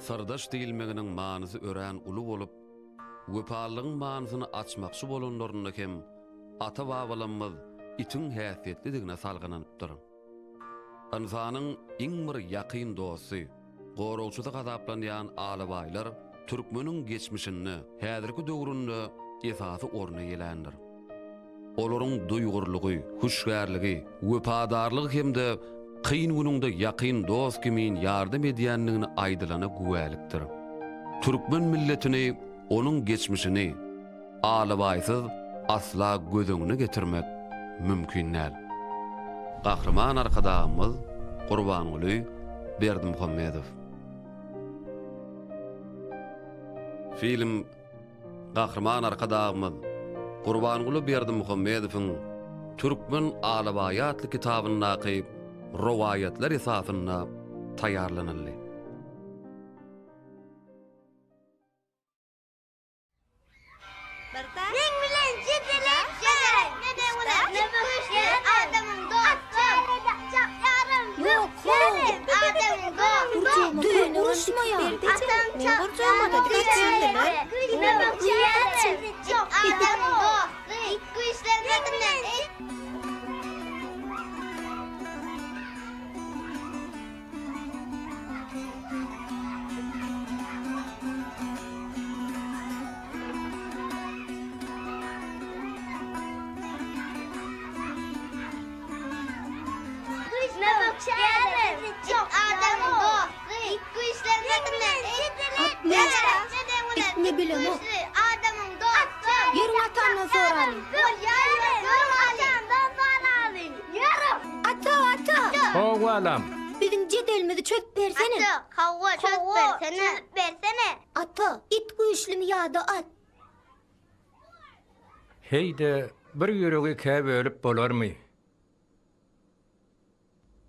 Syrdaş diýilmeginiň manysy örän uly bolup, wepalylygyň manysyny açmakçy bolanlarynda hem ata-babalarymyz itiň häsiýetlidigine salgylanypdyr. Ynsanyň iň bir ýakyn dosty, goragçysy hasaplanýan alabaýlar türkmeniň geçmişinde, häzirki döwründe esasy orny eýeländir. Olaryň duýgurlygy, hüşgärligi, wepadarlygy hem-de kyn günüňde ýakyn dost kimin ýardam edýändigini aýdylana güwälikdir. Türkmen milletini, onuň geçmişini alabaýsyz asla göz öňüne getirmek mümkin däl. Gahryman Arkadagymyz Gurbanguly Berdimuhamedow. Film Gahryman Arkadagymyz Gurbanguly Berdimuhamedowyň Türkmen alabaýy atly kitabyndaky rowaýatlar esasynda taýýarlanyldy. Meň bilen jedel etme! Adamyň dosty! Ýok, how! Düýn uruşmaýar. Men gurjagymada It ne bilemok. Ýörüň atamdan soralyň. Ata, ata! Hawa, balam. Biziň jedelimizi çözüp bersene. Ata, hawa, çözüp bersene. Çözüp bersene. Ata, it güýçlümi ýa-da at? Heý-de, bir ýüregi ikä bölüp bolarmy?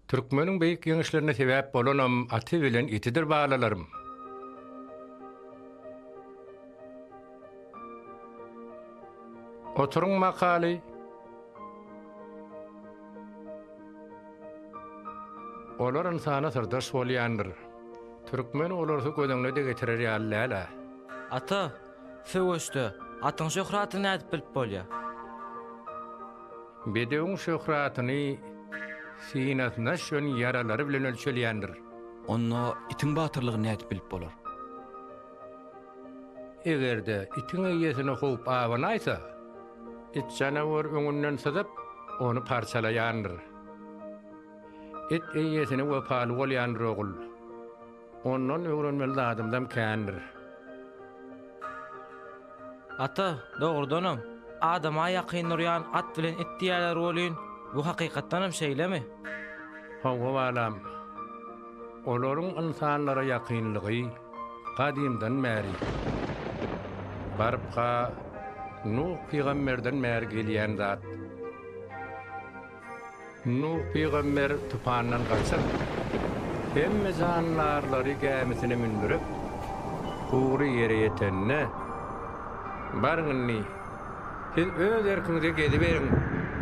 Türkmeniň beýik ýeňişlerine sebäp bolanam aty bilen itidir balalarym. Oturyň makaly. Olar ynsana syrdaş bolýandyr. Türkmen olarsyz göz öňüne-de getirer ýaly däl-ä. Ata, söweşde atyň şöhratyny nädip bilip bolýar? Bedewiň şöhratyny synasyna düşen ýaralary bilen ölçelýändir. Onda itiň batyrlygyny nädip bilip bolar? Eger-de itiň eýesine howp abanaýsa, it janawar öňünden syzyp, ony parçalaýandyr. It eýesine wepaly bolýandyr, ogul. Ondan öwrenmeli zadymyzam kändir. Ata, dogrudanam, adama ýakyn durýan at bilen it diýýärler welin, bu hakykatdanam şeýlemi? Hawa, balam. Olaryň ynsanlara ýakynlygy gadymdan bäri, baryp-ha Nuh pygamberden bäri gelýän zat. Nuh pygamber tupandan gaçyp, hemme jandarlary gämisine mündürip, gury ýere ýetende, Baryň indi, siz öz erkiňize geziberiň,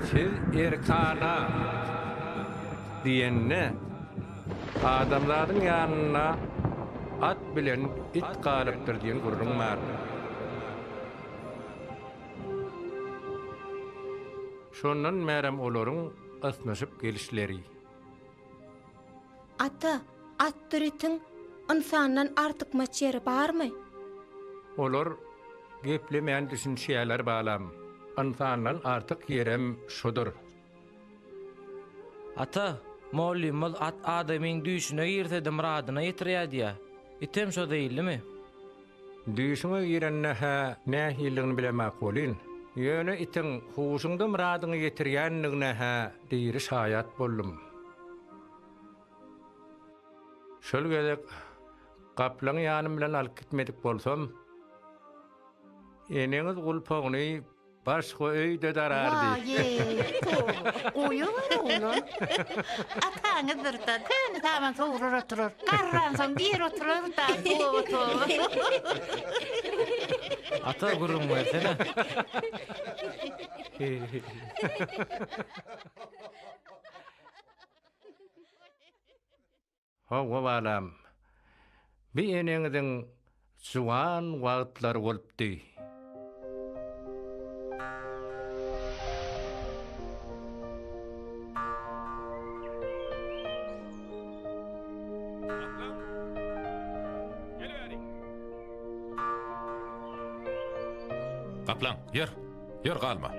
siz erkana! diýende, adamzadyň ýanynda at bilen it galypdyr diýen gürrüň bar. Şondan bärem olaryň ysnyşyp gelişleri. Ata, atdyr itiň ynsandan artykmaç ýeri barmy? Olar geplemän düşünişýärler balam. Ynsandan artyk ýerem şudur. Ata, mollymyz at adamyň düýşüne girse-de myradyna ýetirýär diýýär. Item şo zeýillimi? Düýşüňe girende-hä nähilidigini bilemok welin, ýöne itiň huşuňda myradyňa ýetirýändigine-hä diri şaýat boldum. Şol gezek gaplaňy ýanym bilen alyp gitmedik bolsam, eneňiz gulpagyny Başga öýde darardy. Waý-eý, toba, goýaweri oglan. Ataňyzdyr-da, köne saman sowrar oturar. Garransoň bir oturar-da, toba, toba. Ata, gürrüň bersene. Hawa, balam. Bi eneňiziň juwan wagtlary bolupdy. Gaplaň, ýör! Ýör, galma!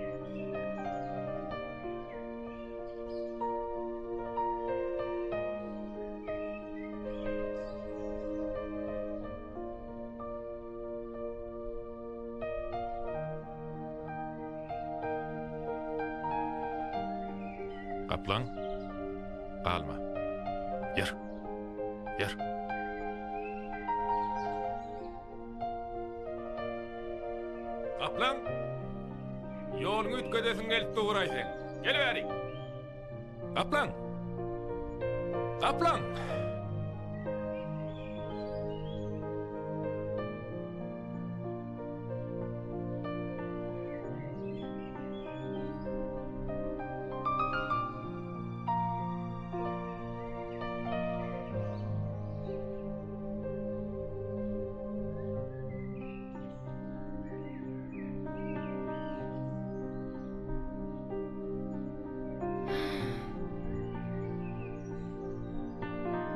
Gaplaň, galma. Ýör. Ýör. Gaplaň! Ýoluňy üýtgedesiň gelip dur-aý seň. Gel bärik. Gaplaň! Gaplaň!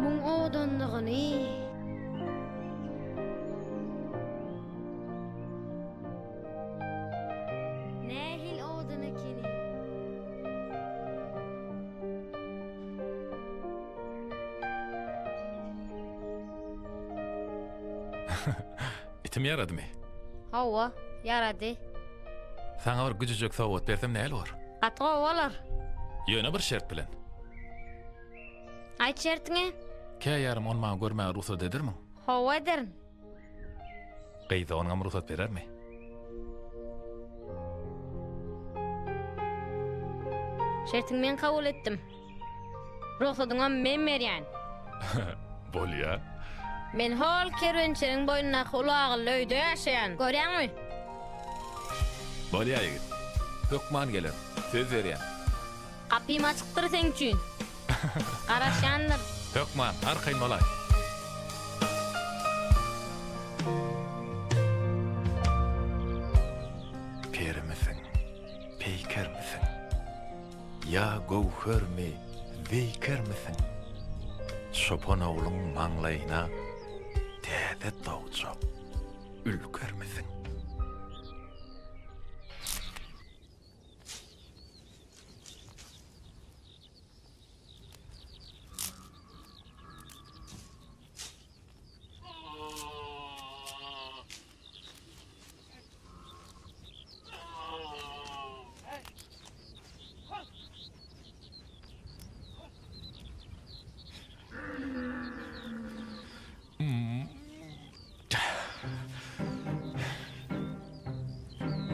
Muň owadanlygyny. Nähili owadan ekeni. Itim ýaradymy? Hawa, ýarady. Saňa bir güjüjek sowgat bersem näl bor? Gaty gowy bolar. Ýöne bir şert bilen. Aýt şertiňi. Kä ýarym ony maňa görmäge rugsat edermiň? Hawa ederin. Gyz doganyňam rugsat berermi? Şertiňi men kabul etdim. Rugsadyňam men berýän. Bolýa. Men hol kerwençiniň boýundaky uly agylly öýde ýaşaýan. Görýäňmi? Bolýa ýigit. Hökman gelerin. Söz berýän. Gapym açykdyr seň üçin. Garaşýandyr. Hökman, arkaýyn bolaý. Perimisiň, peýkermisiň? Ýa göwhermi, zeýkermisiň? Çopan ogluň maňlaýyna täze dogjak ülkermisiň?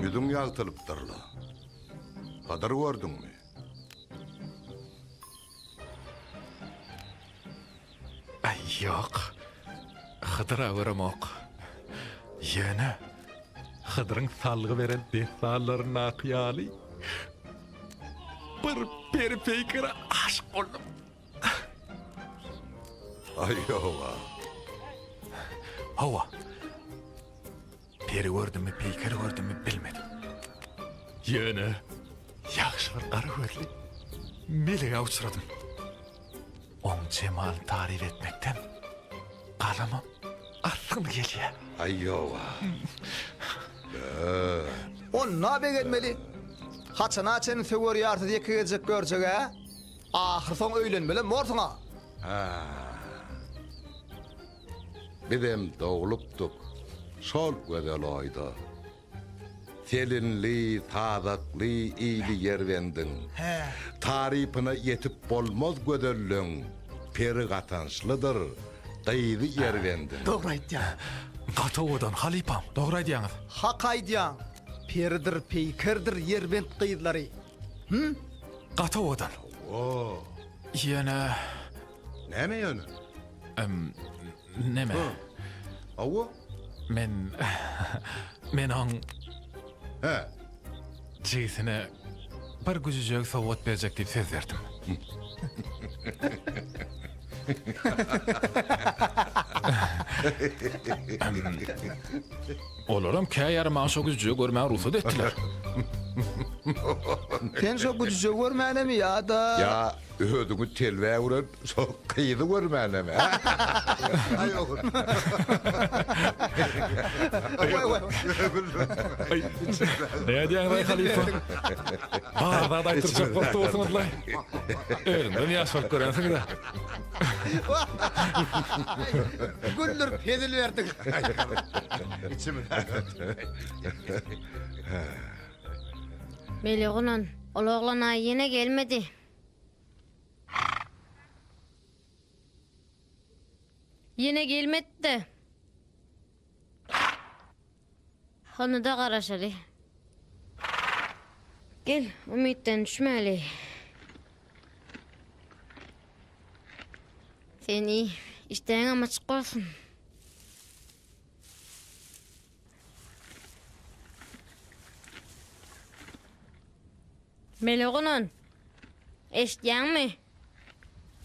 Ýüzüň ýagtylypdyr-la. Hydyr gördüňmi? Aý, ýok. Hydyr-a göremok. Ýöne Hydyryň salgy beren dessanlaryndaky ýaly bir peri-peýkere aşyk boldum. Aý, ýog-a. Hawa. Peri gördümmi, peýker gördümmi bilmedim. Ýöne ýagşy bir gara gözli melege uçradym. Oň jemalyny taryp etmekden galamam asgyn gelýär. Aý ýog-a. Bö. Onda begenmeli. Haçana çenli söwer ýarsyz ýeke gezjek görjeg-ä? Ahyrsoň öýlenmelem borsuň-a. Hä. Bizem doglupdyk şol gözel oýda. Selinli, sazakly ili Ýerbendiň. Tarypyna ýetip bolmaz gözelleň, Peri gatançlydyr gyzy Ýerbendiň. Dogry aýtýaň. Gaty owadan, halypam, dogry aýdýaňyz. Hak aýdýaň. Peridir, peýkerdir Ýerbent gyzlary. Hüm? Gaty owadan. Hawa. Ýöne. Näme ýöne? Em, neme? Hawa. Men, men oň... Hä? Jigisine bir güjüjegi sowgat berjek diýip söz berdim. Olaram kä ýaramaň şo güjüjegi görmäge rugsat etdiler. Sen şo güjüjegi görmänemi ýa-da. Ýa özüňi telbä öwren şo gyzy görmänemi, hä? Aý ogul. Aý, nädýäňiz-aý halypa? Bar zat aýtdyrjak bolup dursuňyz-laý. Özüňden ýaş bolup görensiňiz-ä. Güldürip hezil berdiň. Mele oglan, ol oglan-a ýene gelmedi. Ýene gelmedi-de. Onda-da garaşaly. Gel, umytdan düşmäli. Sen iý, işdäňem açyk bolsun. Mele gonan, eşidýäňmi?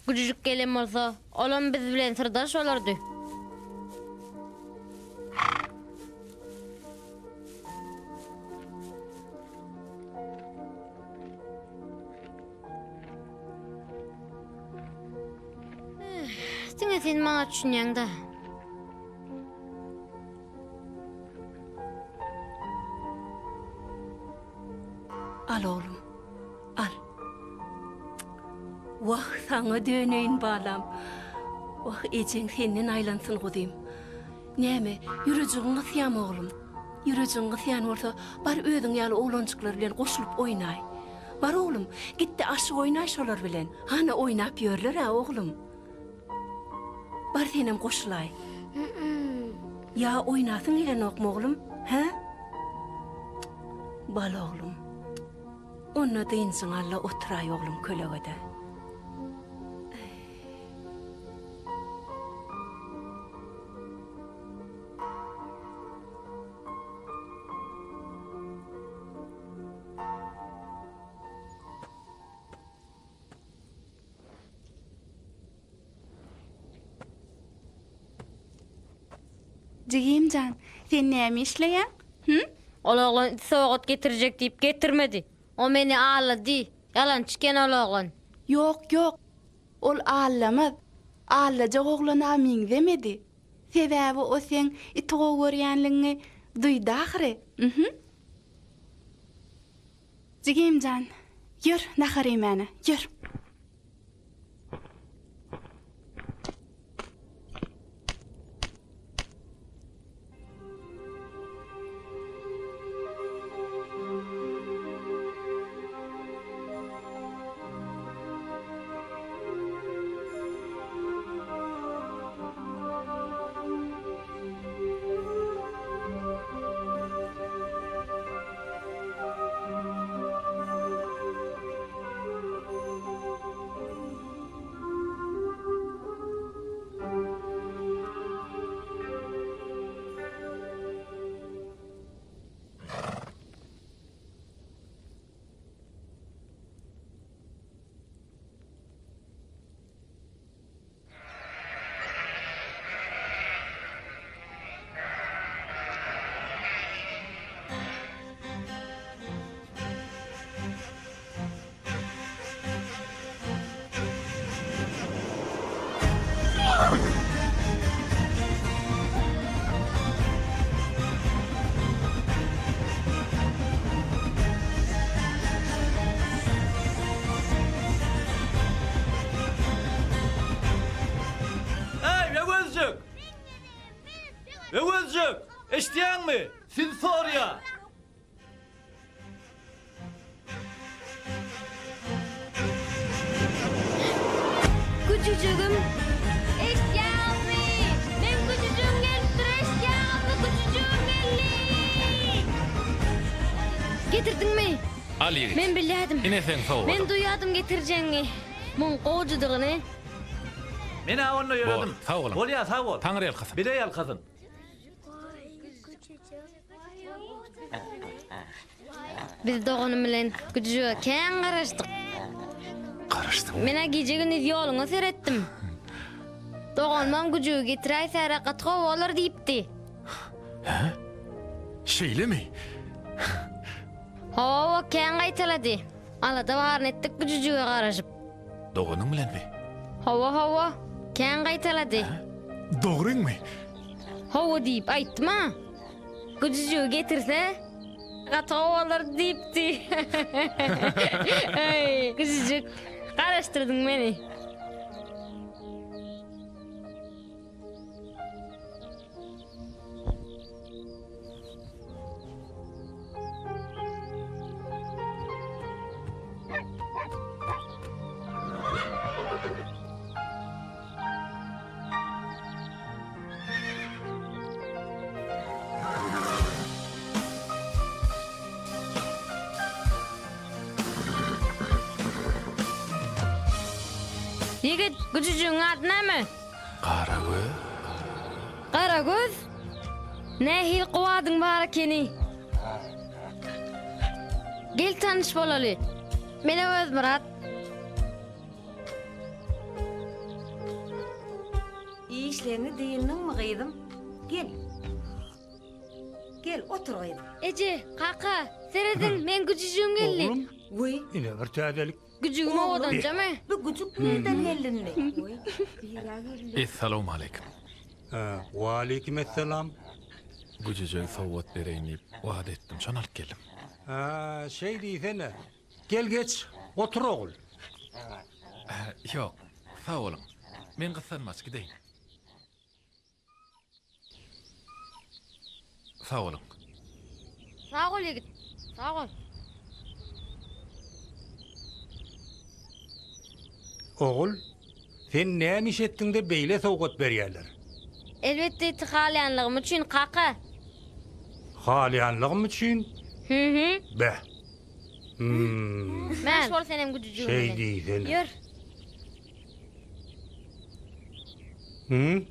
Güjüjik gelen bolsa, olam biz bilen syrdaş bolardy. Diňe sen maňa düşünýäň-dä. Al oglum, al. Wah, saňa döneýin balam. Wah, ejeň senden aýlansyn guzym. Näme, ýürejigiň gysýamy oglum? Ýürejigiň gysýan bolsa, bar özüň ýaly oglanjyklar bilen goşulyp oýnaý. Bar oglum, git-de aşyk oýnaý şolar bilen. Hany oýnap ýörler-ä oglum. Bar senem goşulaý. Ýa oýnasyň gelenokmy oglum, hä? Bal oglum. Onda dynjyňy al-da oturaý oglum kölegede. Jigim jan, sen näme işleýäň? Hü? Ol oglan it sowgat getirjek diýip getirmedi. O meni aldady. Ýalançy eken ol oglan. Ýok, ýok. Ol aldamaz. Aldajak oglana meňzemedi. Sebäbi o seň iti gowy görýänligiňi duýdy ahyry. Mhm. Jigim jan, ýör, nahar iýmäne, ýör. Eý, Öwezjik! Öwezjik! Eşidýäňmi? Sizi sorýa! Güjüjigim! Eşidýäňizmi? Meň güjüjigim gelipdir, eşidýäňizmi? Güjüjigim geldi! Getirdiňmi? Al ýigit. Men bilýärdim. Ine seň sowgadyň. Men duýýardym getirjegiňi. Muň gowjydygyny. Men-ä onda ýöredim. Bor, sag boluň. Bolýa, sag bol. Taňry ýalkasyn. Bile ýalkasyn. Biz doganym bilen güjüjege kän garaşdyk. Garaşdyň. Men-ä gije-gündiz ýoluňa seretdim. Doganymam güjügi getiräýsäre gaty gowy bolar diýipdi. Hä? Şeýlemi? Hawa, kän gaýtalady. Alada baryny etdik güjüjige garaşyp. Doganyň bilenmi? Hawa, hawa. Kän gaýtalady. Dogryňmy? Hawa diýip aýtdym-a. Güjüjigi getirse, gaty gowy bolar diýipdi. Eý, güjüjik, garaşdyrdyň meni. Ýigit, güjüjigiň ady näme? Garagöz. Garagöz? Nähili gowy adyň bar ekeni. Gel tanyş bolaly. Men Öwezmyrat. Işleňi dyndyňmy gyzym? Gel. Gel, otur gyzym. Eje, kaka, serediň, meň güjüjigim geldi. Oglum, Wiý. ine bir täzelik. Güjügim owadanjamy? Bu güjük nirden geldi indi? Wiý, birä geldi. Essalawmaleýkim. Waleýkim essalam. Güjüjegi sowgat bereýin diýip wada etdim, şony alyp geldim. Hä, şeý diýsene. Gel geç, otur ogul. Ýok, sag boluň. Men gyssanmaç gideýin. Sag boluň. Sag bol ýigit, sag bol. Ogul, sen näme iş etdiň-de beýle sowgat berýärler? Elbetde iti halaýanlygym üçin, kaka. Halaýanlygym üçin? Hü-hü. Beh. Hüm. Mäş bol senem güjüjügiň Şeý bilen. diýsene. Ýör. Hü?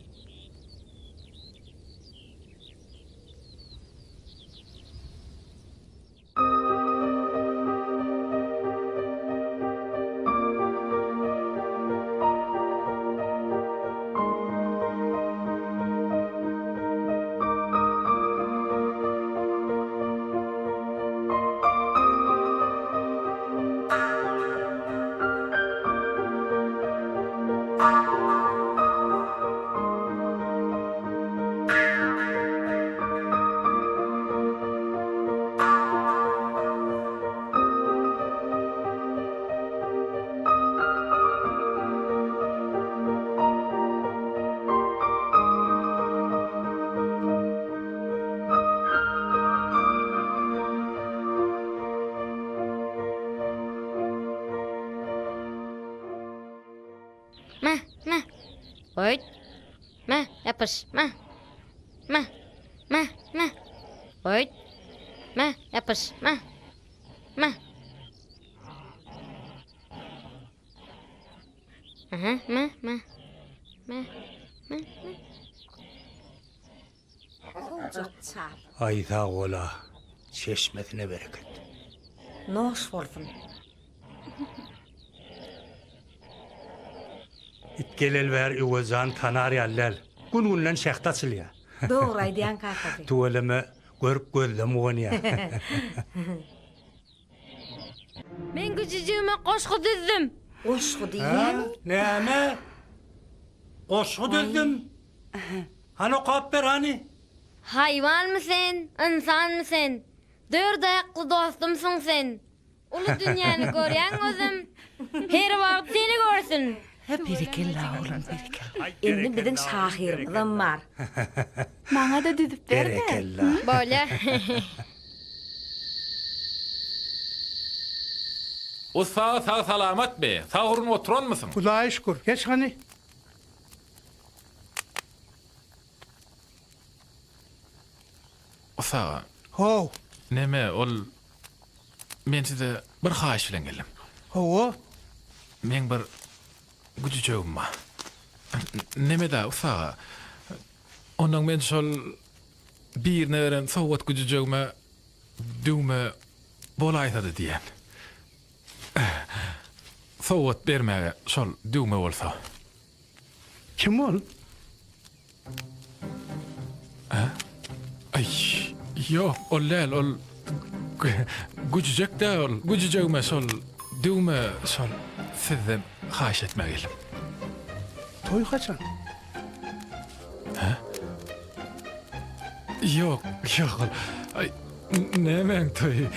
Meh, meh. Oýt. Meh, ýapyş. Meh. Meh. Meh, meh. Oýt. Meh, ýapyş. Meh. Meh. Aha, meh, meh. Meh, meh, meh. Sowjak çal. Aý sag bola, çeşmesine bereket. Noş bolsun. It geleli bäri Öwezjany tanar ýaly däl. Gün-günden şähdi açylýar. Dogry aýdýaň kakasy. Tüweleme görüp gözlem guwanýar. Men güjüjigime goşgy düzdüm. Goşgy diýýämi? Näme? Goşgy düzdüm? Hany okap ber hany. Haýwanmy sen, ynsanmy sen? Dört aýakly dostumsyň sen. Uly dünýäni görýän gözüm her wagt seni görsün. Berekella oglum berekella. Indi biziň şahyrymyzam bar. Maňa-da düzüp ber-de. Berekella. Bolýa. Ussa sag-salamatmy? Sag-gurun oturanmysyň? Hudaýa şükür. Geç hany. Ussa aga. How. Neme, ol Men size bir haýyş bilen geldim. Hawa. Meň bir güjüjegim bar. Neme-dä, ussa aga. Onnoň men şol birine beren sowgat güjüjegime düwme bolaýsady diýýän. Sowgat bermäge şol düwme bolsa. Kim ol? Aý, ýok, ol däl, ol güjüjek däl ol. Güjüjegime şol düwme şol sizden haýyş etmäge geldim. Toý haçan? Hä? Ýok, ýok ol. Aý, nämäň toýy?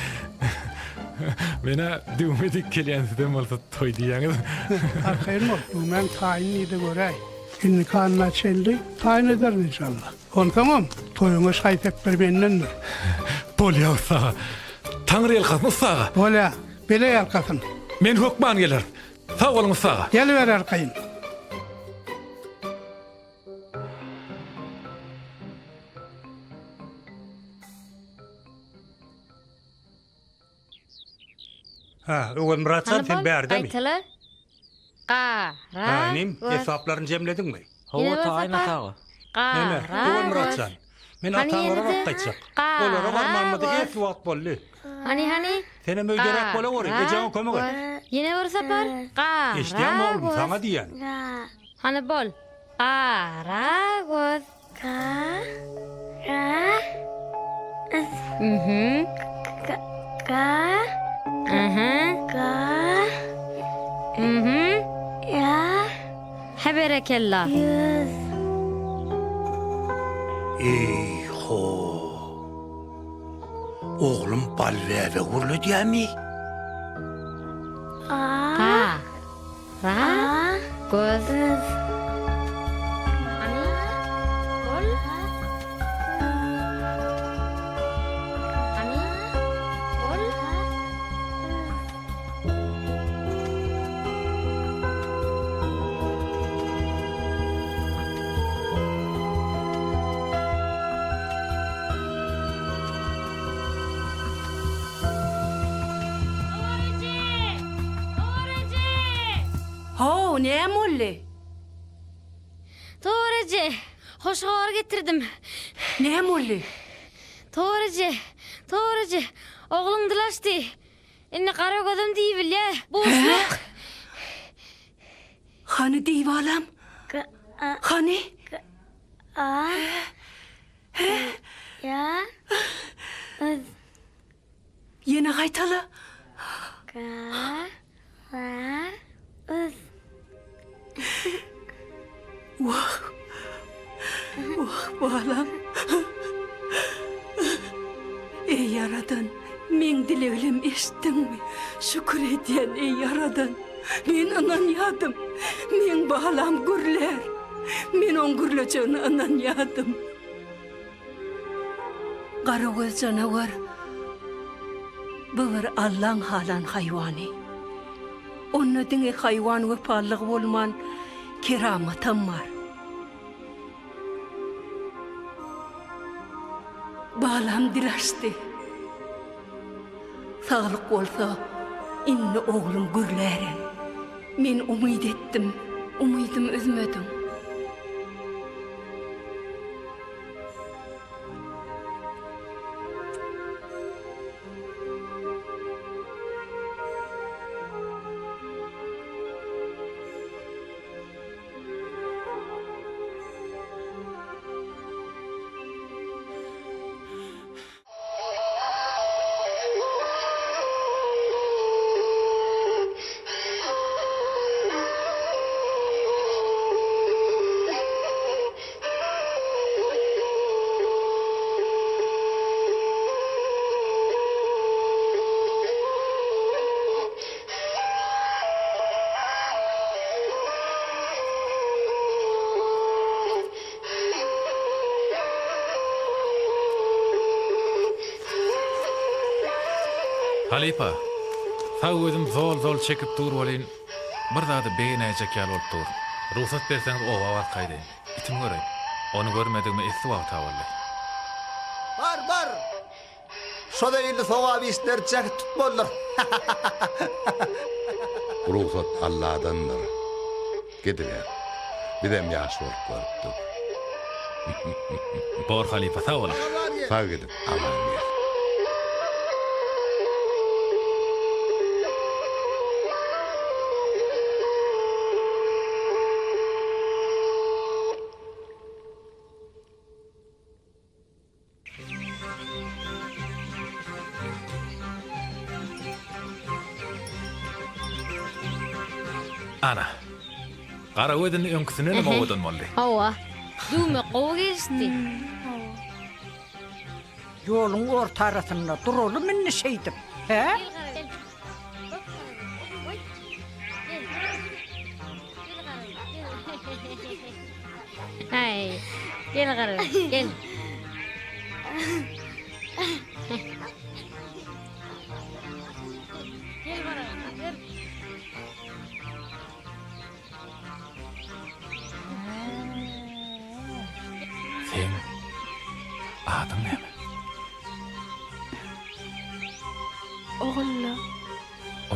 Men-ä düwme diýip gelýän sizem bolsa toý diýýäňiz. Arkaýyn bol, düwmäň taýyn diý-de göräý. Indiki anna çenli taýyn ederin enşalla. Onsoňam, toýuňa şaý-sepler mendendir. Bolýa ussa aga. Taňry ýalkasyn ussa aga. Bolýa, bele ýalkasyn. Men hökman gelerin. Sag boluň ussa aga. Geliber arkaýyn. Ha, Öwezmyrat jan sen bärdemi? Gaýtala. Ga, ra. Ha, inim, hesaplaryny jemlediňmi? Hawa, taýyn ata aga. Ga, Neme, ra. Öwezmyrat jan, men Hany ataňlara ýene-de? baryp gaýtjak. Ga, Olara ra, barmanyma-da goz. esli wagt boldy. Hany, hany. Senem öýderäk bolaweri, ejeňe kömek et. Ýene bir sapar. Ga, ra, Eşidýäňmi oglum, goz. saňa diýýän. Hany bol. Ga, ra, goz. Ga, ra, z. Mhm. Ga, ga. Aha. Ga. Mhm. Ya. Hä berekella. Ýüz. Eý-ho! Oglum Balbäbek gürledýämi? Ga. Ga. Ra. Göz. Hany. Bol. Hany. Bol. How, näme boldy? Tor eje, hoş habar getirdim. Näme boldy? Tor eje, Tor eje, ogluň dil açdy. Indi Garagözem diýibilýär. Buşluk. Hany diý balam? Hany? A. Ýa. Yz. Ýene gaýtala. Ga. Ra. Yz. Wah. Wah, balam. Eý, Ýaradan, meň dileglerimi eşitdiňmi? Şükür edýän, eý, Ýaradan. Men ynanýadym. Meň balam gürlär. Men oň gürlejegine ynanýadym. Garagöz janawar bu bir Allaň halan haýwany. Onda diňe haýwan wepalylygy bolman, keramatam bar. Balam dil açdy. Saglyk bolsa, indi oglum gürlärem. Men umyt etdim, umydymy üzmediň. Halypa, sag gözüm zol-zol çekip dur welin, bir zada begenäýjek ýaly bolup dur. Rugsat berseňiz oba baryp gaýdaýyn. Itimi göreýin. Ony görmedigime esli wagt-a boldy. Bar, bar! Şo zeýilli sogap işleri jäht tutmalydyr. Rugsat Alladandyr. Gidiber. Bizem ýaş bolup görüpdik. Bor halypa sag boluň. Sag gidip aman gel. Ana. Garagöz indi öňküsindenem owadan boldy. Hawa. Düwmek gowy gelişdi. Ýoluň ortarasynda duralymy indi şeýdip, hä? Aý, gel Garagöz, gel. Gel Garagöz, gel. Seň adyň näme? Ogulla.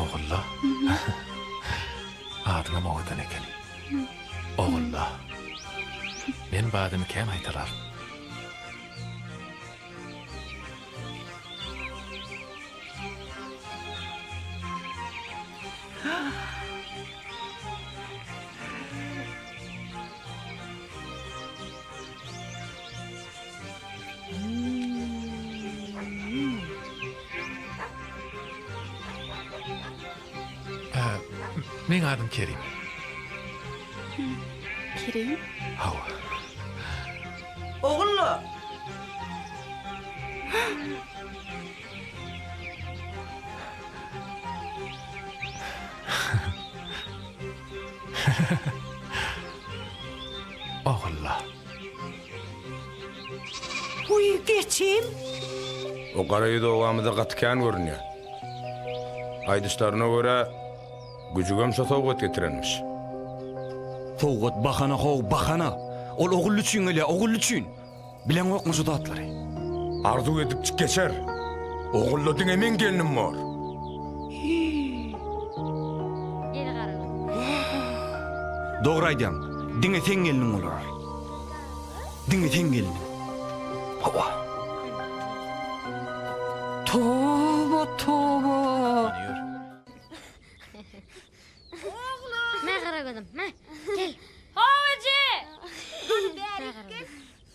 Ogulla? Adyňam owadan ekeni. Ogulla. Men bu adymy kän gaýtalaryn. Meň adym Kerim. Kerim? Hawa. Ogulla! Ogulla. Guý geçim. O gara ýüz obamyzda gaty kän görünýär. Aýdyşlaryna görä, güjügem şo sowgat getirenmiş. Sowgat bahana how, bahana! Ol ogully üçin gelýär, ogully üçin! Bileňokmy şu zatlary? Arzuw edipjik geçer. Ogulla diňe meň gelnim bor. Dogry aýdýaň. Diňe seň gelniň bolar ol. Diňe seň gelniň. Hawa. Toba, toba. Mä Garagözüm, mä. Gel. How eje!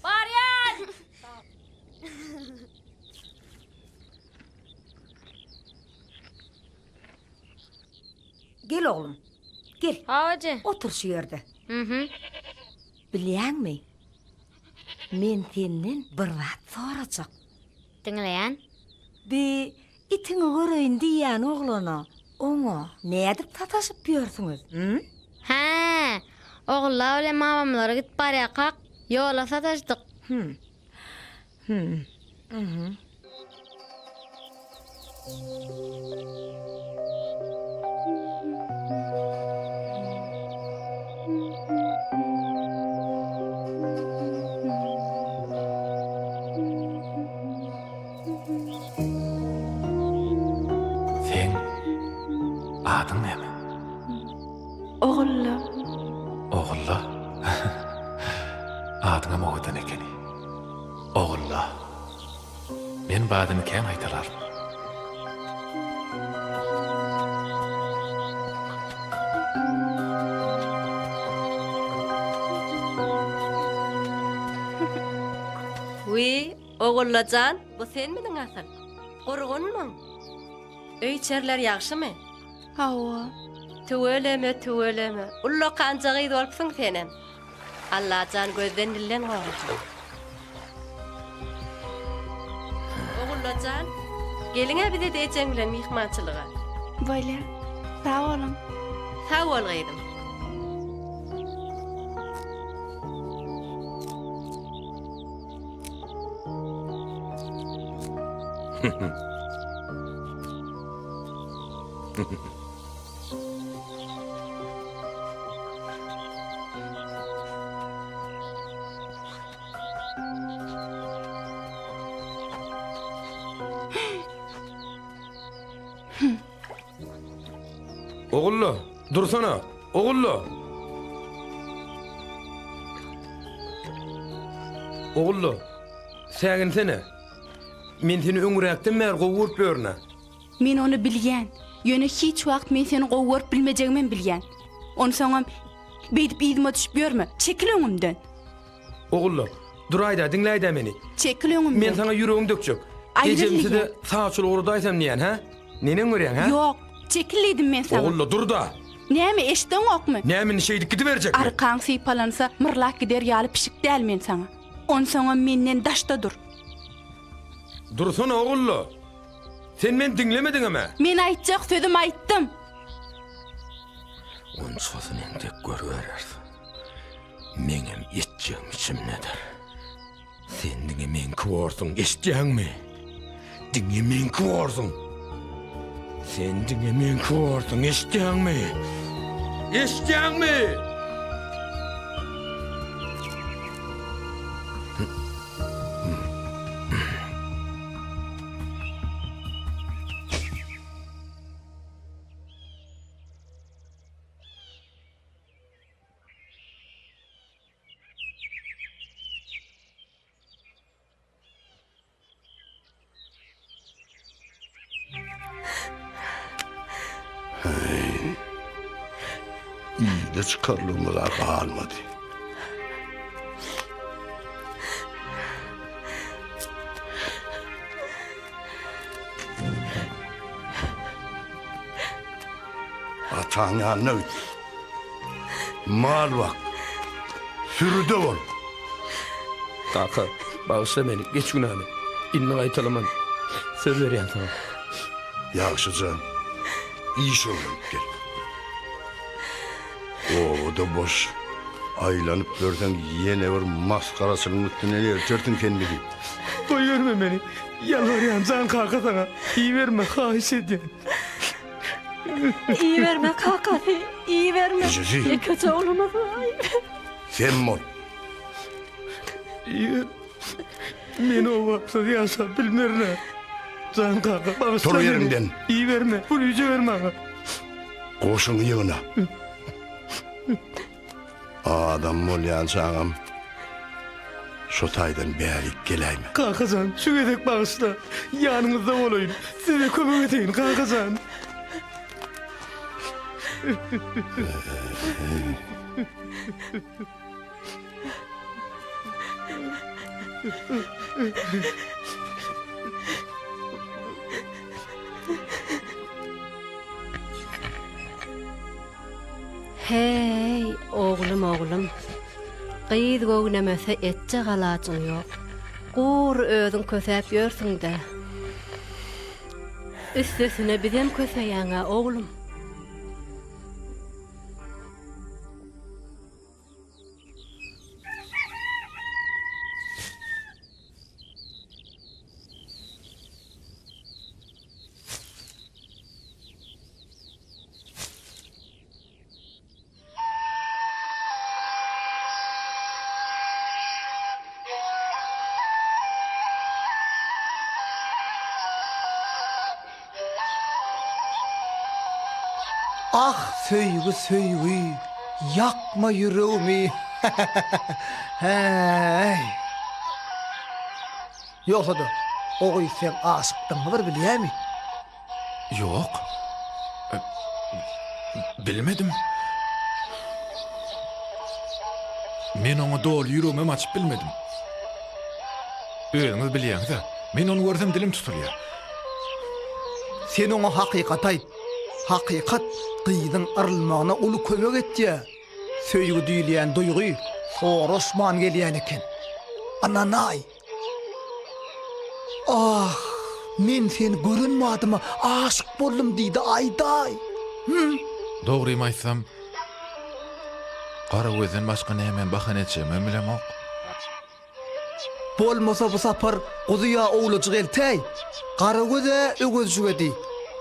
Barýan! Gel oglum. Gel. How eje. Otur şu ýerde. Mhm. Bilýäňmi? Men senden bir zat sorajak. Diňleýän. Bi itiňi göreýin diýýän oglana, oňa nädip sataşyp ýörsüňiz, hü? Hä, Ogulla bilen mamamlara gidip barýarkak, ýola sataşdyk. Hüm. Hüm. Mhm. Seň adyň näme? Ogulla. Ogulla? Adyňam owadan ekeni. Ogulla. Men bu adyny kän gaýtalaryn. Wiý, Ogulla jan, bu senmidiň asyl? Gurgunmyň? Öý-içeriler ýagşymy? Hawa. Tüweleme, tüweleme, ullakanja gyz bolupsyň senem. Allajan gözden-dilden gorasyn. Ogullajan, geliň-ä bize-de ejeň bilen myhmançylyga. Bolýa. Sag boluň. Sag bol gyzym. Ogulla, dursana! Ogulla! Ogulla, säginsene! Men seni öňräkden bäri gowy görüp ýörün-ä. Men ony bilýän. Ýöne hiç wagt men seni gowy görüp bilmejegimem bilýän. Onsoňam, beýdip yzyma düşüp ýörme. Çekil öňümden. Ogulla, duraý-da, diňläý-dä meni. Çekil öňümden. Men saňa ýüregimi dökjek. Aýryl Ejemsi-de diýýän. saçyl ugradaýsam diýýän, hä? Neneň görýäň, hä? Ýok, çekil diýdim men saňa. Ogulla, dur-da! Näme, eşdeňokmy? Näme indi şeýdip gidiberjekmi? Arkaň sypalansa, myrlap gider ýaly pişik däl men saňa. Onsoňam menden daşda dur. Dursana, Ogulla! Sen meni diňlemediňem-ä? Men aýtjak sözümi aýtdym. Onçasyny entek görübereris. Meňem etjegim içimdedir. Sen diňe meňki borsuň, eşitýäňmi? Diňe meňki borsuň. Sen diňe meňki borsuň, eşitýäňmi? Eşitýäňmi? Ile çykarlygymyz-a galmady. Ataň ýanyna git. Mal bak. Sürüde bol. Kaka, bagyşla meni, geç günämi. Indi gaýtalaman. Söz berýän saňa. Ýagşyja iş öwrenip gel. Obada boş aýlanyp ýörseň ýene bir masgaraçylygyň üstüne eltersiň sen bizi. Goýberme meni. Ýalbarýan jan kaka saňa. Iberme, haýyş edýän. Iberme kakasy, iberme. Ejesi. Ýekeje oglumyz bar. Sem bol. Iber. Men obapsyz ýaşap bilmerin-ä. Jan kaka, bagyşla Tur meni. ýeriňden. Iberme, pulyja ber maňa. Goşuňy ýygna. Adam bolýançaňam şo taýdan bärik geläýme. Kaka jan, şu gezek bagyşla. Ýanyňyzda bolaýyn. Size kömek edeýin, kaka jan. Heý, oglum, oglum. Gyz göwnemese etjek alajyň ýok. Gury özüň kösäp ýörsüň-dä. Üstesine bizem köseýäň-ä, oglum. Ah söýgi söýgi ýakma ýüregimi Häý. Ýogsa-da o gyz seň aşykdygyňy bir bilýämi? Ýok. Bilmedim. Men oňa doly ýüregimem açyp bilmedim. Özüňiz bilýäňiz-ä, men ony görsem dilim tutulýar. Sen oňa hakykaty aýt. Hakykat gyzyň yrylmagyna uly kömek etýär. Söýgi diýilýän duýgy soraşman gelýän eken. Ynanaý. Ah, men seni gören badyma aşyk boldum diýdi aýdaý. Hüm. Dogrymy aýtsam, Garagözden başga nämäni bahana etjegimem bilemok. Bolmasa bu sapar guzy ýa owlajyk eltäý. Garagöz-ä öwezjige diý.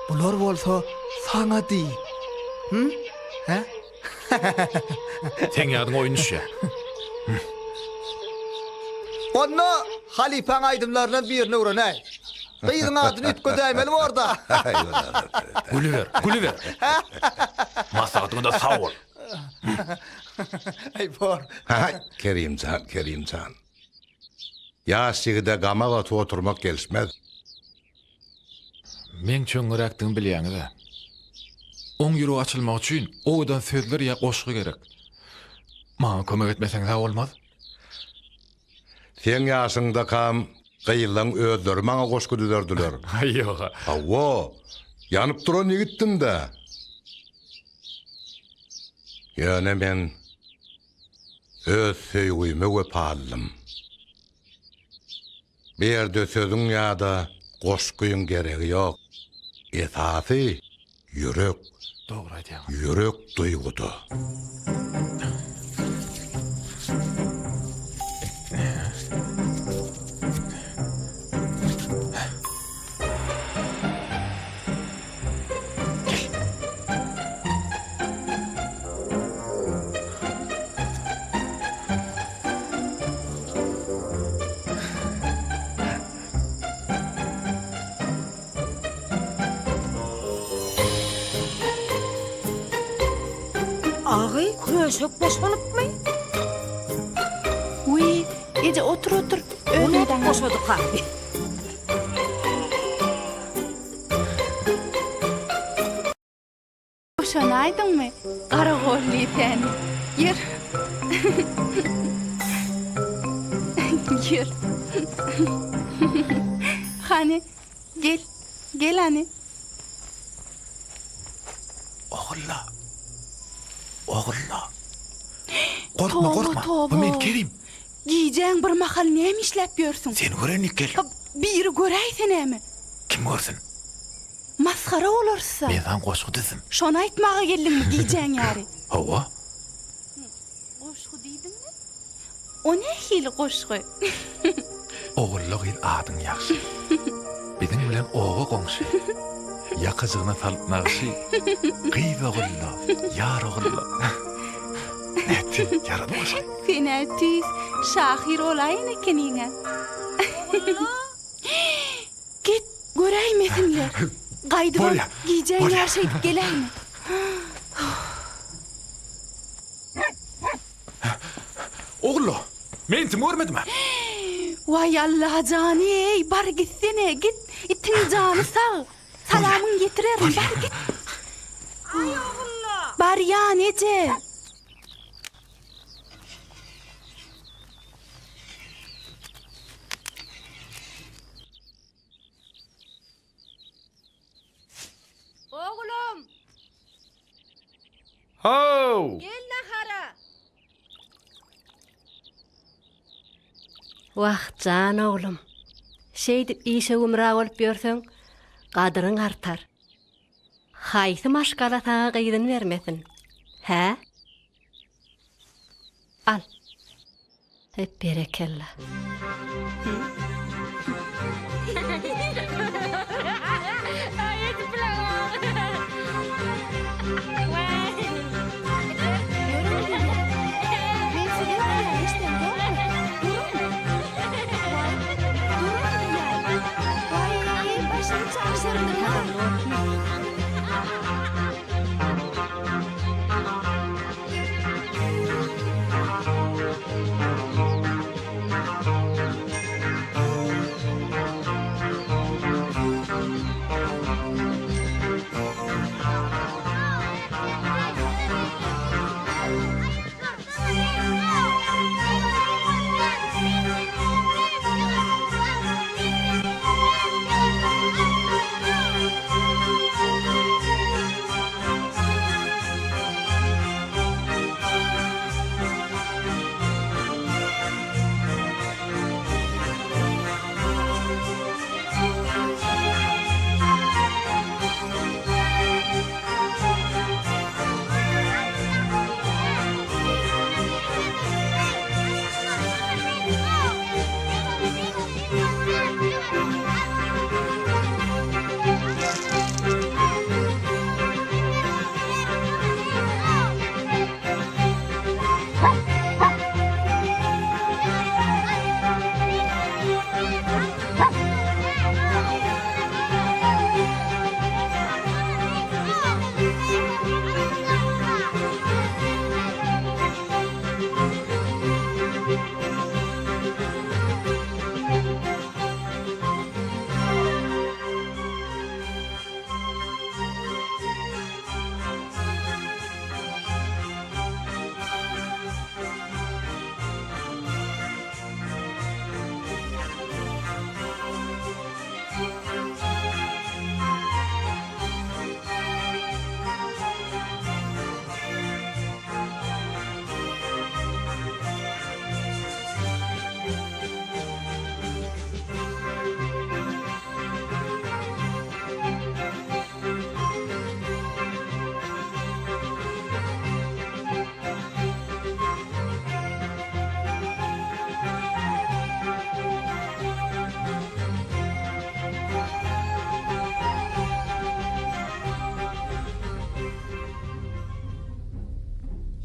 Bular bolsa saňa diý. Hüm? Hä? Seň ýadyňa oýun düşýär. Onda halypaň aýdymlaryndan birini öwrenäý. Gyzyň adyny üýtgedäýmeli bor-da. Gülüber, gülüber. Maslahatyňa-da sag bol. Aý bor. Haý, Kerimjan, Kerimjan. Ýaş ýigide gamak atyp oturmak gelişmez. Meň çöňňeräkdigimi bilýäňiz-ä. Oň ýüregi açylmagy üçin owadan sözler ýa goşgy gerek. Maňa kömek etmeseňiz-ä bolmaz. Seň ýaşyňdakam gyzlaň özleri maňa goşgy düzerdiler. Aý, ýog-a. Hawa, ýanyp duran ýigitdim-dä. Ýöne men öz söýgüme wepalydym. Bu ýerde sözüň ýa-da goşgyň geregi ýok. Esasy ýürek. Dogry aýdýaňyz. Ýürek duýguda. Agy, köşek boşanypmy? Wiý, eje otur otur, özüm daňaryn. Boşadyka. Boşanaýdyňmy, garagol diýsäni. Ýör. Ýör. Hany, gel, gel hany. Ogulla. Ogulla. Gorkma, gorkma. Bu men Kerim. Gijäň bir mahal näme işläp ýörsüň? Seni görenlik geldim. Biri göräýse näme? Kim görsün? Masgara bolarys-a. Men saňa goşgy düzdüm. Şony aýtmaga geldiňmi gijäň ýary? Hawa. Goşgy diýdiňmi? O nähili goşgy? Ogulla gyz adyň ýagşy. Biziň bilen oba goňşy. Ýakajygyna salyp nagşy. Gyz ogulla, ýar ogulla. Nätdi, ýarady goşgy. Sen-ä tüýs şahyr bolaýan ekeniň-ä. Git, göräýmesinler. Gaýdybam gijäň ýary şeýdip geläýme. Ogulla, men itimi görmedim-ä. Waý Allajan-eý, bar gitsene, git, itiň jany sag. Salamyňy ýetirerin, bar git. Aý Ogulla! Barýan eje. Oglum! How! Gel nahara! Wah, jan oglum. Şeýdip işe gümra bolup ýörseň, gadyryň artar. Haýsy maşgala saňa gyzyny bermesin? Hä? Al. Hep berekella.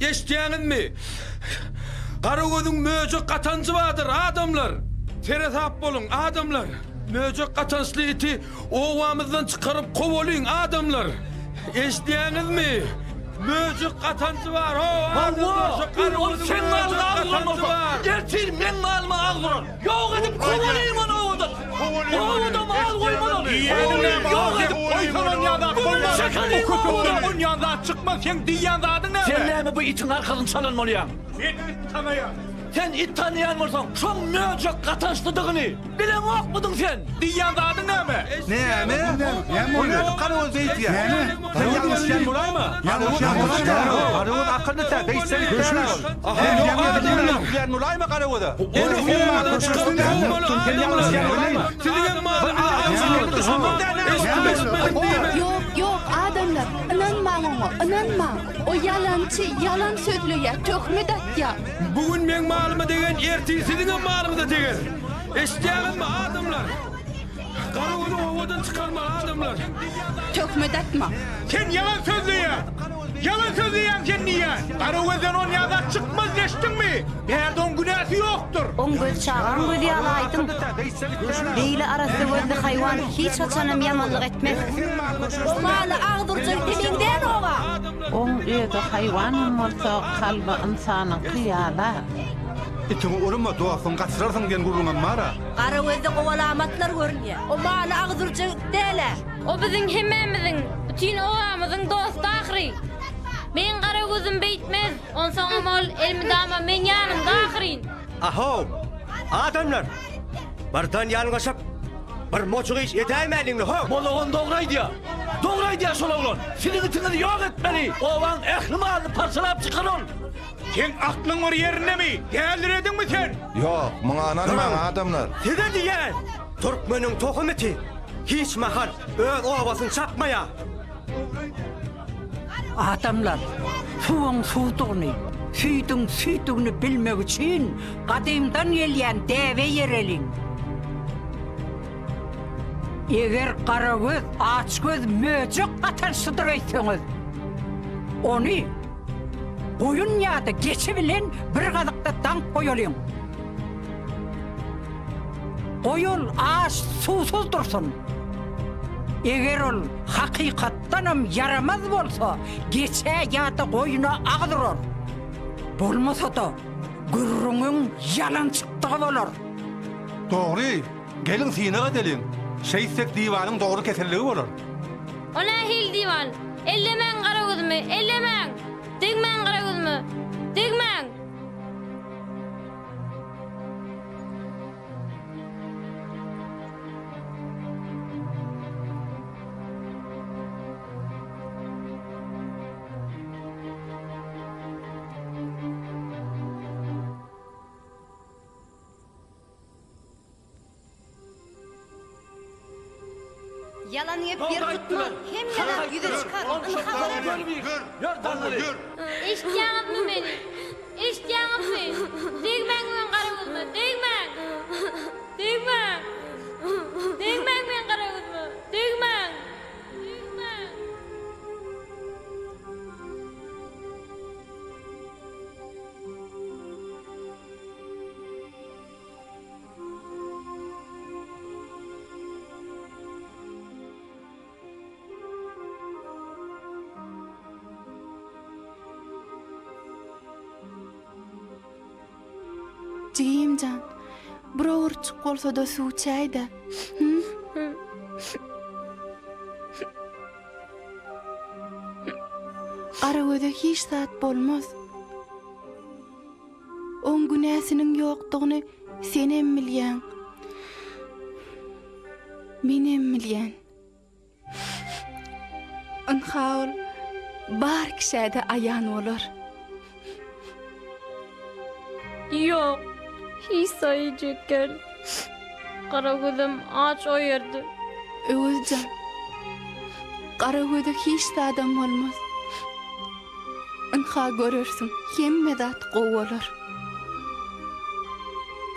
Eşidýäňizmi? Garagözüň möjek gatanjy bardyr, adamlar! Seresap boluň, adamlar! Möjek gatançly iti obamyzdan çykaryp kowalyň, adamlar! Eşidýäňizmi? Möjek gatanjy bar, ho, adamlar! Şo Garagözüň möjek gatanjy bar! Ertir meň malyma agyz urar! Ýok edip kowalyň ony obadan! Obada mal goýmaly ony! Ýok edip Gümüni çekeliň obadan! Onýan zat çykmaz, seň diýýän zadyň näme? Sen näme bu itiň arkasyny çalan bolýaň? Men it tanaýan. Sen it tanaýan bolsaň, şoň möjek gatançlydygyny bileňokmydyň sen? Diýýän zadyň näme? Näme? Näme O nädip Garagöz beýdýär? Näme? Sen ýalňyşýan bolaýma? Ýalňyşýan bolaýma? Garagöz akylly tä, beýtseň itdär ol. Sen ýalňyşýan bolaýma Garagöze? Sen ýalňyşýan bolaýma? Ýok, ýok, adamlar, ynanmaň oňa, ynanmaň. O ýalançy, ýalan sözleýär, töhmet atýar. Bu gün meň malyma degen ertir siziňem malyňyza deger. Eşidýäňizmi, adamlar? Garagözi obadan çykarmaly adamlar. Töhmet atma. Sen ýalan sözleýäň. Ýalan sözleýäň sen diýýän. Garagözden onýa zat çykmaz eşitdiňmi? Bärde oň günäsi ýokdur. Oň gözi çagaň gözi ýaly aýdyň. Beýle arassa gözli haýwan hiç haçanam ýamanlyk etmez. O maly agdyrjak ite meňzänok-a. Oň özi haýwanam bolsa kalby ynsanyňky ýala. Itiňi urma, dostuňy gaçyrarsyň diýen gürrüňem bar-a. Garagözde gowy alamatlar görünýär. O maly agdyrjak it däl-ä. O biziň hemmämiziň, bütin obamyzyň dosty ahyry. Meň Garagözüm beýtmez, onsoňam ol elmydama meň ýanymda ahyryn. Ahow, adamlar! Birden ýalňyşyp, bir mojuk iş edäýmäliňle, how! Bolagan dogry aýdýar. Dogry aýdýar şol oglan. Siziň itiňizi ýok etmeli. Obaň ähli malyny parçalap çykar ol. Seň aklyň bir ýerindemi? Dälirediňmi sen? Ýok, muňa ynanmaň, adamlar! Size diýýän, türkmeniň tohum iti hiç mahal öz obasyny çapmaýar. Adamlar, suwuň suwdugyny, süýdüň süýtdügini bilmek üçin gadymdan gelýän däbe eýereliň. Eger garagöz, açgöz möjek gatançlydyr öýtseňiz, ony goýun ýa-da geçi bilen bir gazykda daňyp goýalyň. Goý ol aç, suwsuz dursun. Eger ol hakykatdanam ýaramaz bolsa, geçä ýa-da goýuna agyz urar. Bolmasa-da, gürrüňiň ýalan çykdygy bolar. Dogry, geliň synag edeliň. Şeýtsek diwanyň dogry keselligi bolar. O nähili diwan? Ellemäň Garagözümi, ellemäň! Degmäň Garagözüme, degmäň! Ýalan gep ýer tutmaz, hemme zat ýüze çykar, ynha görersiň. Eşitýäňizmi meni? Eşitýäňizmi? Degmäň meň gara gözüme, degmäň! Degmäň! Degmäň meň gara gözüme, degmäň! Degmäň! Jigim jan, bir owurtjyk bolsa-da suw içäý-dä. Hü? Garagöze hiç zat bolmaz. Oň günäsiniň ýokdugyny senem bilýäň. Menem bilýän. Ynha ol bar kişä-de aýan bolar. Ýok, hiç saýyjak gel. Garagözem aç o ýerde. Öwez jan, Garagöze hiç zadam bolmaz. Ynha görersiň, hemme zat gowy bolar.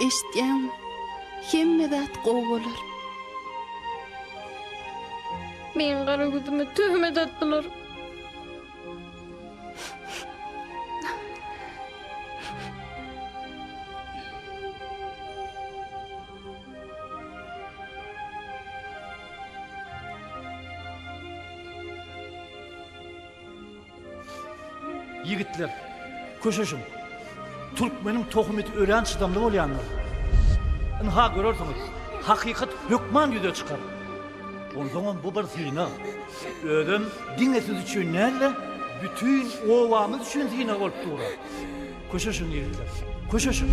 Eşitýäňmi? Hemme zat gowy bolar. Meň gara gözüme töhmet atdylar. Ýigitler, köşeşiň. Türkmeniň tohum iti örän çydamly bolýandyr. Ynha görersiňiz, hakykat hökman ýüze çykar. Onsoňam bu bir synag. Özem diňe siz üçin däl-de, bütin obamyz üçin synag bolup dur-a. Köşeşiň ýigitler, köşeşiň.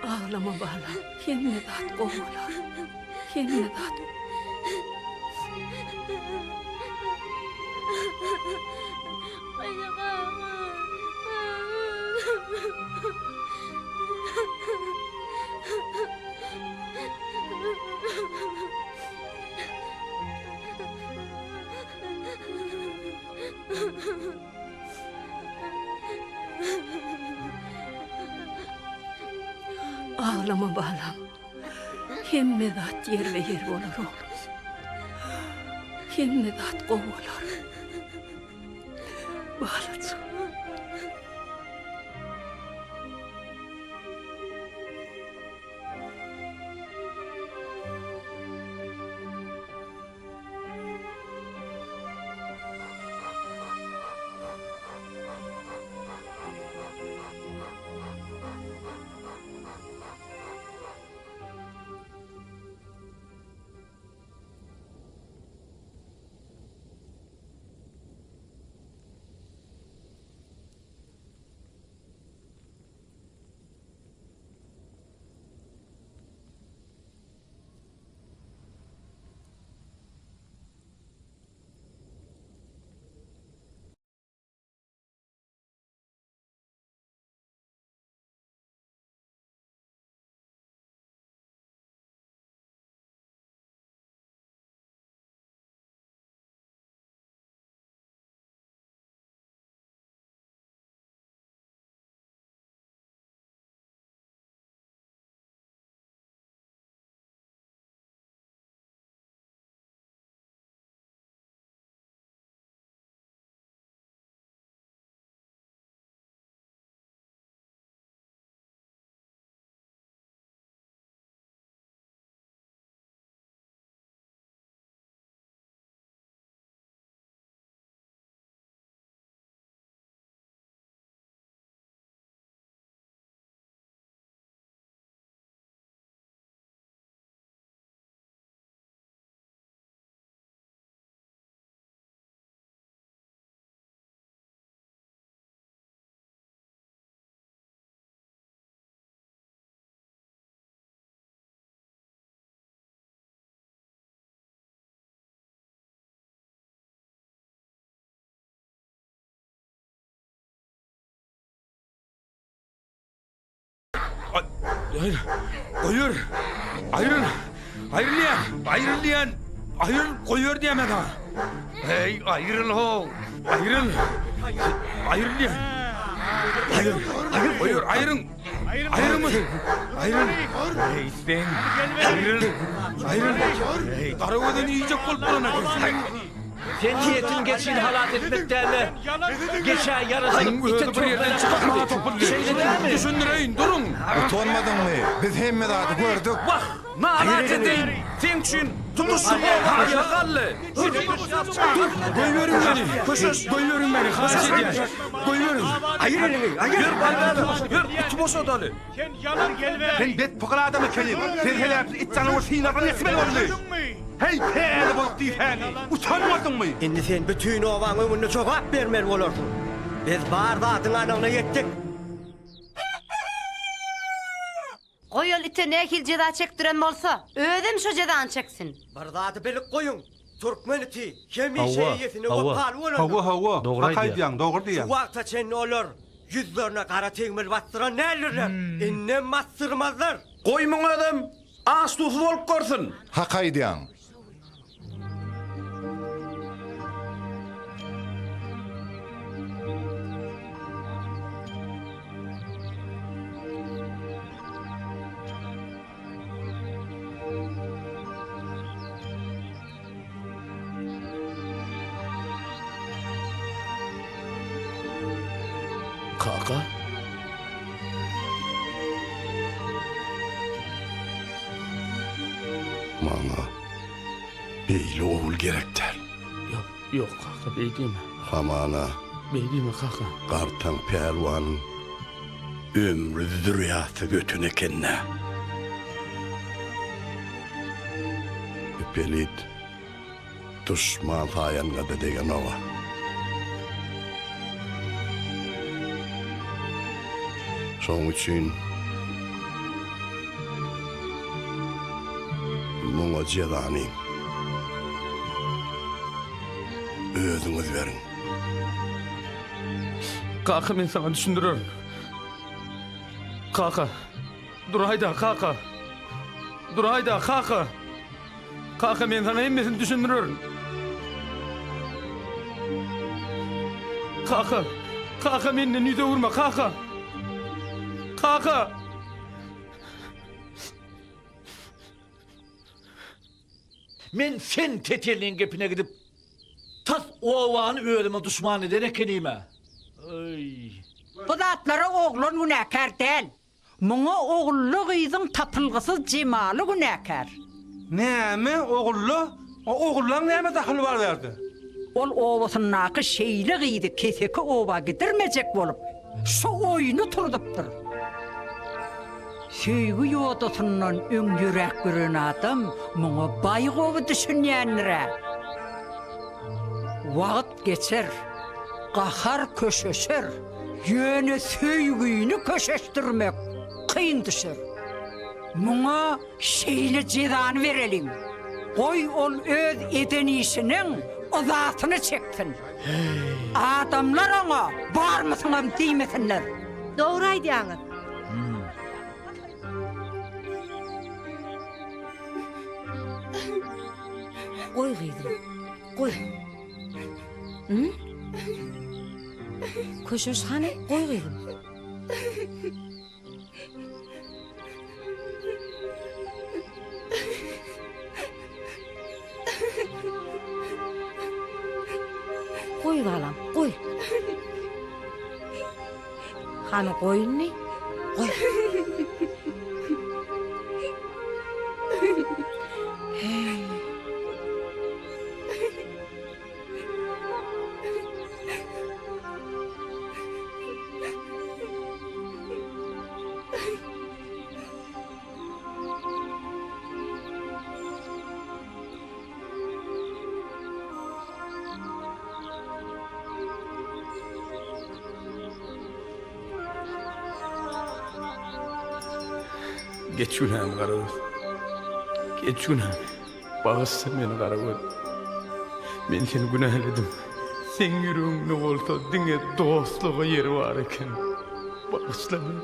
Aglama balam, hemme zat gowy bolar. Hemme zat. Aglama balam. Hemme zat ýerbe-ýer bolar oglum. Hemme zat gowy bolar. Balajygym. Goýber! Aýryl! Aýrylýan! Aýrylýan! Aýryl, goýber diýýän men saňa. Heý, aýryl how! Aýryl! Aýrylýan! Aýryl! Aýryl, goýber, aýryň! Aýryň muny! Aýryl! Heý, sen! Aýryl! Aýryl! Heý, Garagözüni iýjek bolup duran eken. Sen niýetiň geçini halas etmek däl-de, geçä ýaraşyp, ite töhmet atmakdy. Şeýle dälmi? Düşündireýin, duruň! Utanmadyňmy? Biz hemme zady gördük. Wah, nalaç edeýin! Seň üçin tutuş oba aýaga galdy. Dur, goýberiň meni! Köşeş, goýberiň meni, haýyş edýän. Goýberiň. Aýyr eliňi, aýyr! Ýör, Balbäbek, ýör, iti boşadaly. Sen ýalan gelme! Sen betpygyl adam ekeniň! Sen sebäpli it janawar synagdan geçmeli boldy! Heý, päli bozuk diýsäni! Utanmadyňmy? Indi sen bütin obaň öňünde jogap bermeli bolarsyň. Biz bar zadyň anygyna ýetdik. Goý ol ite nähili jeza çekdiren bolsa, özem şo jezany çeksin. Bir zady bilip goýuň, türkmen iti hemişe Hawa, eýesine hawa. wepaly bolandyr. Hawa, hawa. Dogry Hak aýdýaň. aýdýaň, dogry Şu diýýäň. wagta çenli olar ýüzlerine gara tegmil basdyran däldirler. Indem basdyrmazlar. Goý muň özem aç-susuz bolup görsün. Hak aýdýaň. Kaka? Maňa beýle ogul gerek däl. Ýok, ýok kaka, beý diýme. Hamana. Beý diýme kaka. Gartaň pälwanyň ömri zürýatsyz öten eken-dä. Bu pelit Duşman saýanyňa-da degenog-a. Şonuň üçin muňa jezany özüňiz beriň. Kaka, men saňa düşündirerin. Kaka, duraý-da, kaka. Duraý-da, kaka. Kaka men saňa hemmesini düşündirerin. Kaka, kaka menden ýüz öwürme, kaka. Kaka! Men sen tetelliň gepine gidip, tas obany özüme duşman eden ekenim-ä. Öý. Bu zatlara oglan günäkär däl. Muňa Ogulla gyzyň tapylgysyz jemaly günäkär. Näme, Ogulla? Ogullaň näme dahyly bar bärde? Ol obasyndaky şeýle gyzy keseki oba gidirmejek bolup, şu oýny turzupdyr. Söýgi ýodasyndan öň ýöräp gören adam muňa baý gowy düşünýändir-ä. Wagt geçer, gahar köşeşer. Ýöne söýgüni köşeşdirmek kyn düşer. Muňa şeýle jezany bereliň, goý ol öz eden işiniň yzasyny çeksin. Adamlar oňa barmysyňam diýmesinler. Dogry aýdýaňyz. Goý gyzym, goý. Hü? Köşeş hany, goý gyzym. Goý balam, goý. Hany goý indi, goý. Heý. Geç günämi Garagöz. Geç günämi. Bagyşla meni Garagöz. Men seni günäledim. Seň ýüregiňde bolsa diňe dostluga ýeri bar eken. Bagyşla meni.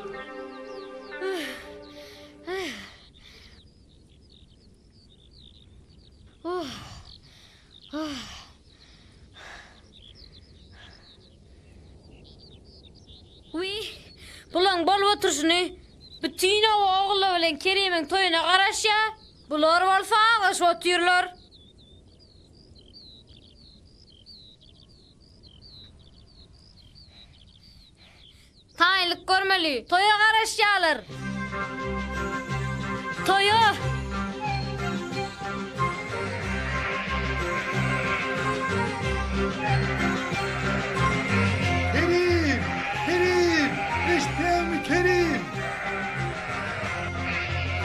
Wiý, bulaň bolup oturyşyny! Bütin oba Ogulla bilen Kerimiň toýuna garaşýa, bular bolsa aglaşyp otyrlar. Taýynlyk görmeli, toýa garaşýarlar. Toýa! Kerim! Kerim! Eşitýäňmi, Kerim?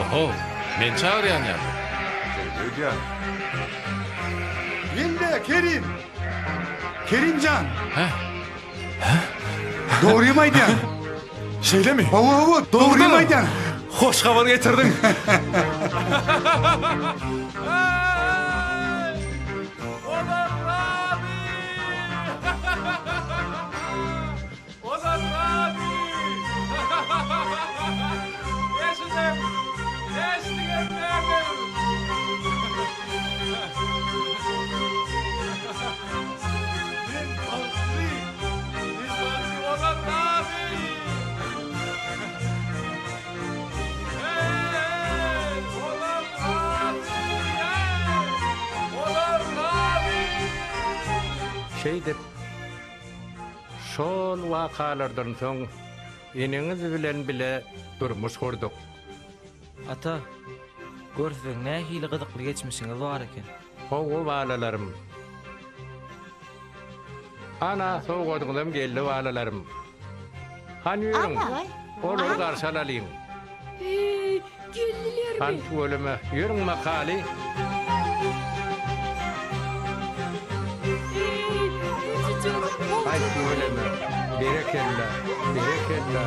Oho, meni çagyrýan ýaly. Şeýle öýdýän. Gel-le, Kerim! Kerim jan! Hä? Dogrymy aýdýaň? Şeýlemi? Hawa, hawa, dogrymy aýdýaň. Hoş habar getirdiň. Şeýdip. Şol wakalardan soň eneňiz bilen bile durmuş gurduk. Ata, gör siziň nähili gyzykly geçmişiňiz bar eken. Hawa balalarym. Ana, sowgadyňyzam geldi balalarym. Hany ýörüň, olary garşy alalyň. Heý, geldilermi? Hany tüweleme, ýörüň makaly. Aý tüweleme, berekella, berekella,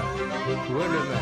tüweleme.